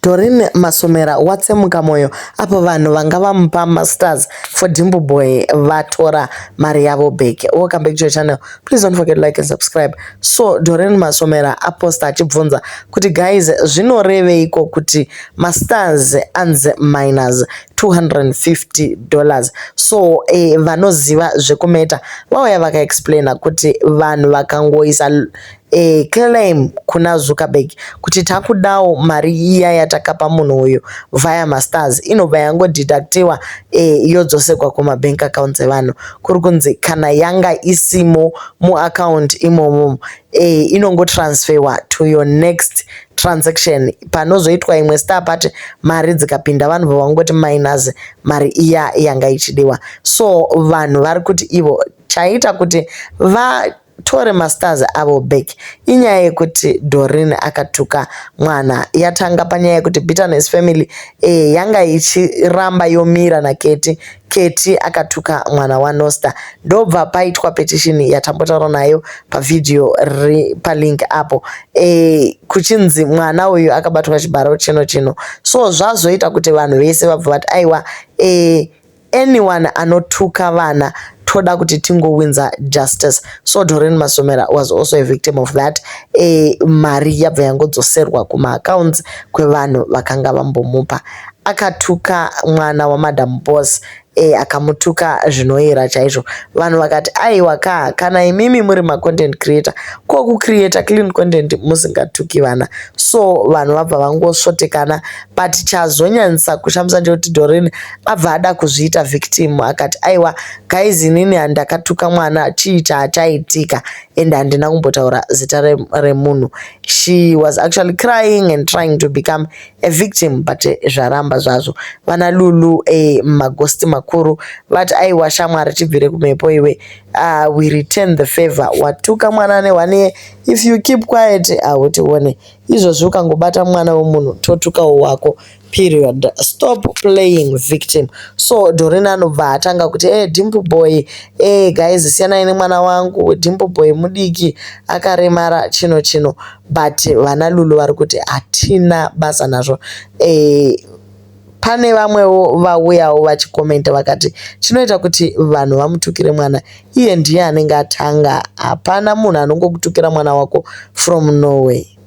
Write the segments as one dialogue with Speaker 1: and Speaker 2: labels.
Speaker 1: Doreen Masomera watsemuka moyo apo vanhu vanga vamupa mastars for Dimple Boy vatora mari yavo back. Welcome back to your channel. Please don't forget to like and subscribe. So Doreen Masomera aposta achibvunza kuti guys zvinoreveiko kuti mastars anzi minus $250. So vanoziva zvekumeta vauya vakaexplaina kuti vanhu vakangoisa claim kuna Zuckerberg kuti takudawo mari iya yatakapa munhu uyu via mastars inobva yangodeductiwa yodzosekwa kumabank accounts evanhu. Kuri kunzi kana yanga isimo muaccount imomo inongotransferwa to your next transaction. Panozoitwa imwe star party mari dzikapinda vanhu vavangoti minus mari iya yanga ichidiwa. So vanhu vari kuti ivo chaita kuti vatore mastars avo back inyaya yekuti Doreen akatuka mwana. Yatanga panyaya yekuti Bitterness family yanga ichiramba yomira naKeti. Keti akatuka mwana waNosta, ndobva paitwa petition yatambotaura nayo pavhidhiyo riri palink apo kuchinzi mwana uyu akabatwa chibharo chino chino. So zvazoita kuti vanhu vese vabva vati aiwa, anyone anotuka vana toda kuti tingowinza justice. So Doreen Masomera was also a victim of that. Mari yabva yangodzoserwa kumaaccounts kwevanhu vakanga vambomupa. Akatuka mwana waMadam Boss, akamutuka zvinoyera chaizvo. Vanhu vakati aiwa ka, kana imimi muri macontent creator, ko kucreata clean content musingatuki vana? So vanhu vabva vangosvotekana. But chazonyanyisa kushamisa ndechekuti Doreen abva ada kuzviita victim, akati aiwa guys, inini handakatuka mwana, chii chaachaitika and handina kumbotaura zita remunhu. She was actually crying and trying to become a victim, but zvaramba zvazvo. Vana Lulu, magosti makuru, vati aiwa shamwari, tibvire kumhepo iwe. We return the favor. Watuka mwana ne1 year, if you keep quiet hautione izvozvi. Ukangobata mwana wemunhu totukawo wako, period. Stop playing victim. So Doreen anobva atanga kuti Dimple Boy, guys, siyanai nemwana wangu. Dimple Boy mudiki akaremara chino chino. But vana Lulu vari kuti hatina basa nazvo. Pane vamwewo vauyawo vachikomenta vakati chinoita kuti vanhu vamutukire mwana, iye ndiye anenge atanga. Hapana munhu anongokutukira mwana wako from nowhere.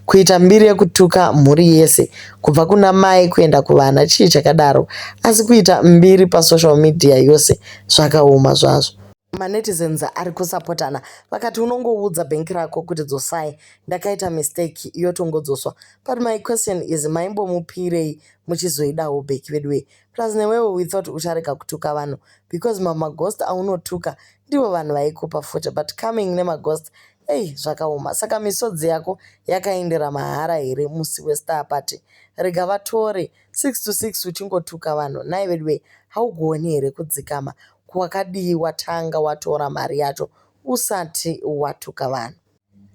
Speaker 1: Kuita mbiri yekutuka mhuri yese kubva kuna mai kuenda kuvana, chii chakadaro? Asi kuita mbiri pasocial media yose zvakaoma zvazvo. Manetizens ari kusapotana, vakati unongoudza bhengi rako kuti dzosai, ndakaita mistake, yotongodzoswa. But my question is, maimbomupirei muchizoidawo back veduwe? Plus newewo we thought ucharega kutuka vanhu because mamaghost aunotuka ndivo vanhu vaikupa futi, but coming nemaghost, ei, zvakaoma. Saka misodzi yako yakaendera mahara here musi westar party? Rega vatore 6 to 6 uchingotuka vanhu. Nai veduwe, haugoni here kudzikama? Kwakadii watanga watora mari yacho usati watuka vanhu?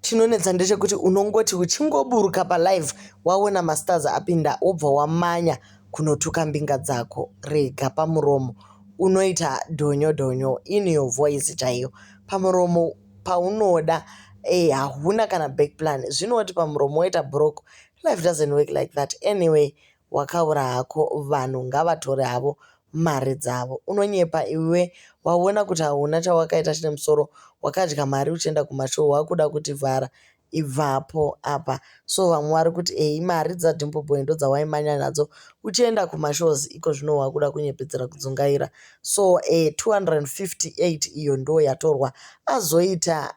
Speaker 1: Chinonetsa ndechekuti unongoti uchingoburuka palive waona mastars apinda, wobva wamanya kunotuka mbinga dzako. Rega pamuromo unoita dhonyo dhonyo in your voice chaiyo. Pamuromo paunoda hauna kana back plan. Zvinoti pamuromo woita broke. Life doesn't work like that. Anyway, wakaura hako, vanhu ngavatore havo mari dzavo. Unonyepa iwe, waona kuti hauna chawakaita chine musoro. Wakadya mari uchienda kumashow, wakuda kutivhara, ibvapo apa. So vamwe vari kuti ei, mari dzaDimple Boy ndodzawaimanya nadzo uchienda kumashows, iko zvino wakuda kunyepedzera kudzungaira. So 258 iyo ndo yatorwa. Azoita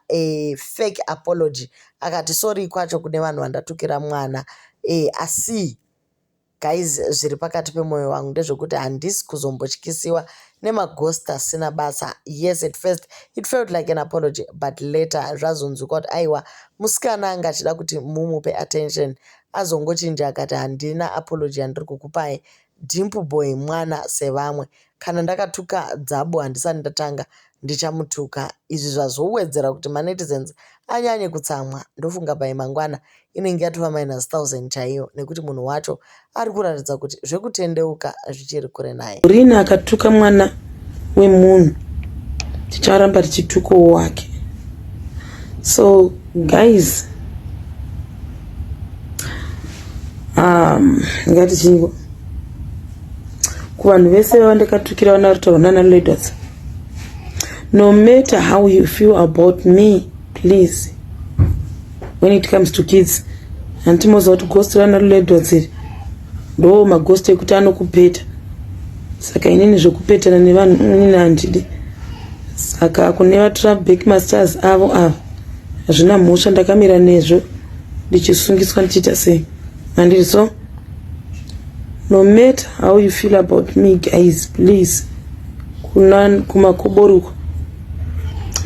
Speaker 1: fake apology, akati sorry kwacho kune vanhu vandatukira mwana, asi guys, zviri pakati pemwoyo wangu ndezvekuti handisi kuzombotyisiwa nemaghost asina basa. Yes, at first it felt like an apology, but later zvazonzwikwa kuti aiwa, musikana anga achida kuti mumupe attention. Azongochinja akati handina apology yandiri kukupai. Dimple Boy mwana sevamwe. Kana ndakatuka Dzabo, handisati ndatanga, ndichamutuka. Izvi zvazowedzera kuti manetizens anyanye kutsamwa. Ndofunga pai mangwana inenge yatova minus 1000 chaiyo, nekuti munhu wacho ari kuratidza kuti zvekutendeuka zvichiri kure naye.
Speaker 2: Doreen akatuka mwana wemunhu, ticharamba tichitukawo wake. So guys, Ndingati chinyiko kuvanhu vese vandakatukira vana vari kutaura nana leaders? No matter how you feel about me, please, when it comes to kids, handiti moziva kuti ghost vana leaders iri ndo maghost ekuti anokupeta. Saka inini zvekupetana nevanhu inini handidi. Saka kune vatora back masters avo ava, hazvina mhosva, ndakamira nezvo ndichisungiswa ndichiita sei, handiri? So no matter how you feel about me, guys, please, kuna kumakoboruko,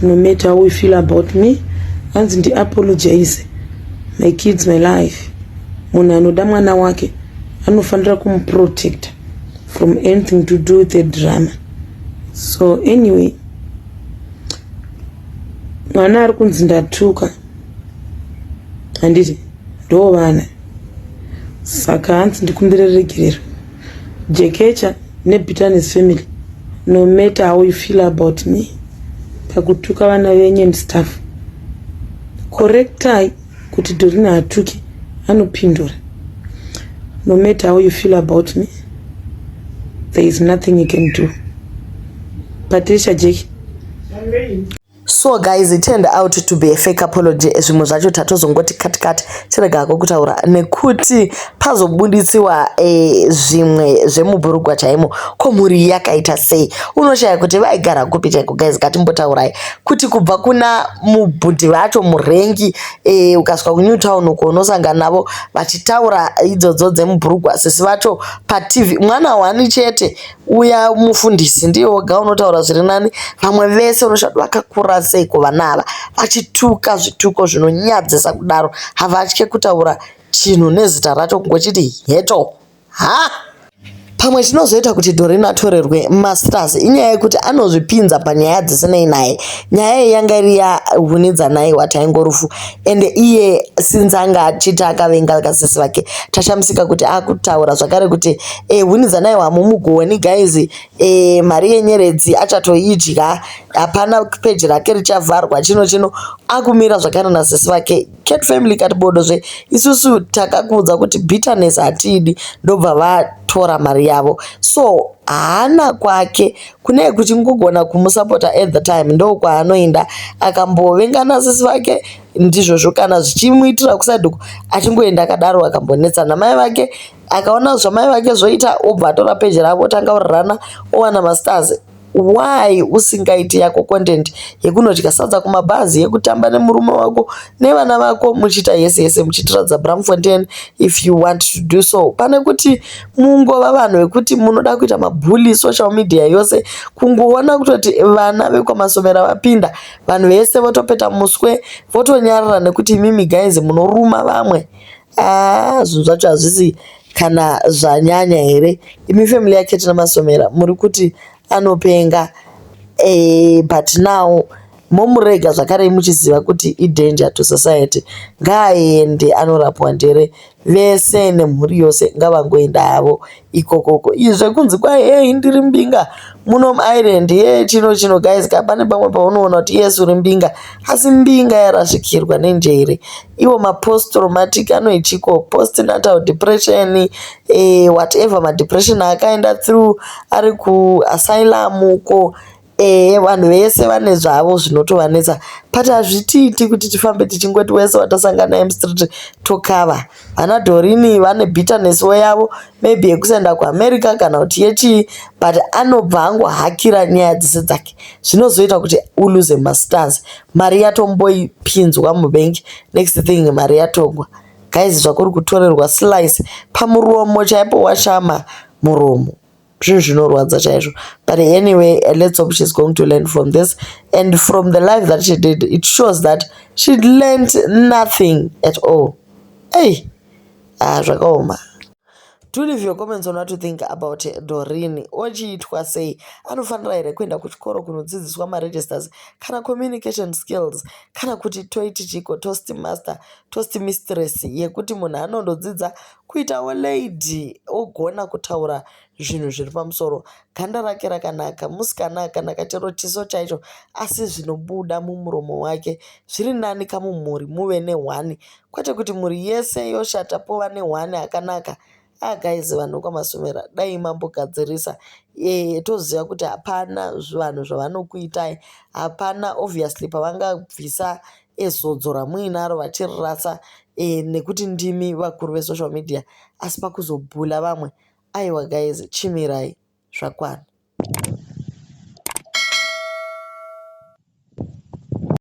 Speaker 2: no matter how you feel about me, hanzi ndiapologize. My kids, my life. Munhu anoda mwana wake anofanira kumuprotecta from anything to do with the drama. So anyway, mwana ari kunzi ndatuka, handiti ndo vana? Saka hanzi ndikumbire regerero. Jekecha nebitterness family, no matter how you feel about me pakutuka vana venyu and stuff, correctai kuti Dorina hatuki, anopindura. No matter how you feel about me, there is nothing you can do. Patricia Jeki.
Speaker 1: So guys, it turned out to be a fake apology. Zvimwe zvacho tatozongoti kati kati chiregako kutaura nekuti pazobuditsiwa zvimwe zvemubhurugwa chaimo. Ko mhuri yakaita sei? Unoshaya kuti vaigara kupi chaiko. Guys, ngatimbotaurai kuti kubva kuna mubhudhi vacho murengi, ukasvika kuNew Town uko unosangana navo vachitaura idzodzo dzemubhurugwa. Sisi vacho paTV, mwana wani chete uya mufundisi ndiye woga unotaura zviri nani. Vamwe vese unoshaya kuti vakakura seiko vana ava, vachituka zvituko zvinonyadzisa kudaro. Havatye kutaura chinhu nezita racho, kungochiti heto ha. Pamwe chinozoita kuti Doreen atorerwe masters inyaya yekuti anozvipinza panyaya dzisinei naye. Nyaya iyi yanga iri yahunidzanai wataingorufu, ende iye since anga achiti akavenga kasisi vake, tashamisika kuti akutaura zvakare kuti hunidzanai hamumugoni guys, mari yenyeredzi achatoidya, hapana peji rake richavharwa chino chino. Akumira zvakare nasisi vake. Cat family kati bodozve, isusu takakuudza kuti bitterness hatiidi. Ndobva vatora mari yavo. So haana kwake kune kuchingogona kumusapota at the time, ndokwaanoenda. Akambovengana sisi vake ndizvozvo, kana zvichimuitira kuside uko achingoenda akadaro. Akambonetsana mai vake, akaona zvamai vake zvoita, obva atora peji ravo, otanga kurarana, owana mastars. Why usingaiti yako content yekunodya sadza kumabhazi, yekutamba nemurume wako nevana vako, muchiita yese yese, muchitiradza Bramfontein if you want to do so, pane kuti mungova vanhu vekuti munoda kuita mabully social media yose? Kungoona kutoti vana vekwaMasomera vapinda, vanhu vese votopeta muswe, votonyarara nekuti imimi guys munoruma vamwe. Aa, zvinhu zvacho hazvisi kana zvanyanya here? Imi family yaKeti naMasomera muri kuti anopenga, but now momurega zvakare muchiziva kuti idanger to society. Ngaaende anorapwa njere, vese nemhuri yose ngavangoenda havo ikokoko. Izvi zvekunzi kwai hei ndiri mbinga muno muIreland ye chino chino, guys ka, pane pamwe paunoona kuti yes, uri mbinga, asi mbinga yarasvikirwa nenjere. Iwo mapost traumatic anoichiko, postnatal depression, whatever madepression akaenda through ari kuasylum uko. Vanhu vese vane zvavo zvinotovanetsa, but hazvitiiti kuti tifambe tichingoti wese watasangana naye mustreet tokava. Vana Dhorini vane bitterness wo yavo, maybe yekusaenda kuAmerica kana kuti yechii, but anobva angohakira nyaya dzese dzake, zvinozoita kuti uluze mastars. Mari yatomboipinzwa mubhengi, next thing mari yatogwa. Guys, zvakuri kutorerwa slice pamuromo chaipo, washama muromo, zvinhu zvinorwadza chaizvo. But anyway, let's hope she's going to learn from this, and from the life that she did, it shows that she learned nothing at all. Ei, ah, zvakaoma. Do leave your comments on what you think about Doreen. Ochiitwa sei? Anofanira here kuenda kuchikoro kunodzidziswa maregisters kana communication skills, kana kuti toiti chiko toast master, toast mistress, yekuti munhu anondodzidza kuitawo lady, ogona kutaura zvinhu zviri pamusoro? Ganda rake rakanaka, musikana akanaka chero chiso chaicho, asi zvinobuda mumuromo wake zviri nani kamumhuri muve nehwani, kwete kuti mhuri yese yoshata pova nehwani akanaka. Ah guys, vanhu vekwaMasomera, dai mambogadzirisa. Toziva kuti hapana vanhu zvavanokuitai, hapana obviously pavangabvisa ezodzo ramuinaro vachirirasa nekuti ndimi vakuru vesocial media, asi pakuzobhula vamwe, aiwa guys, chimirai, zvakwana.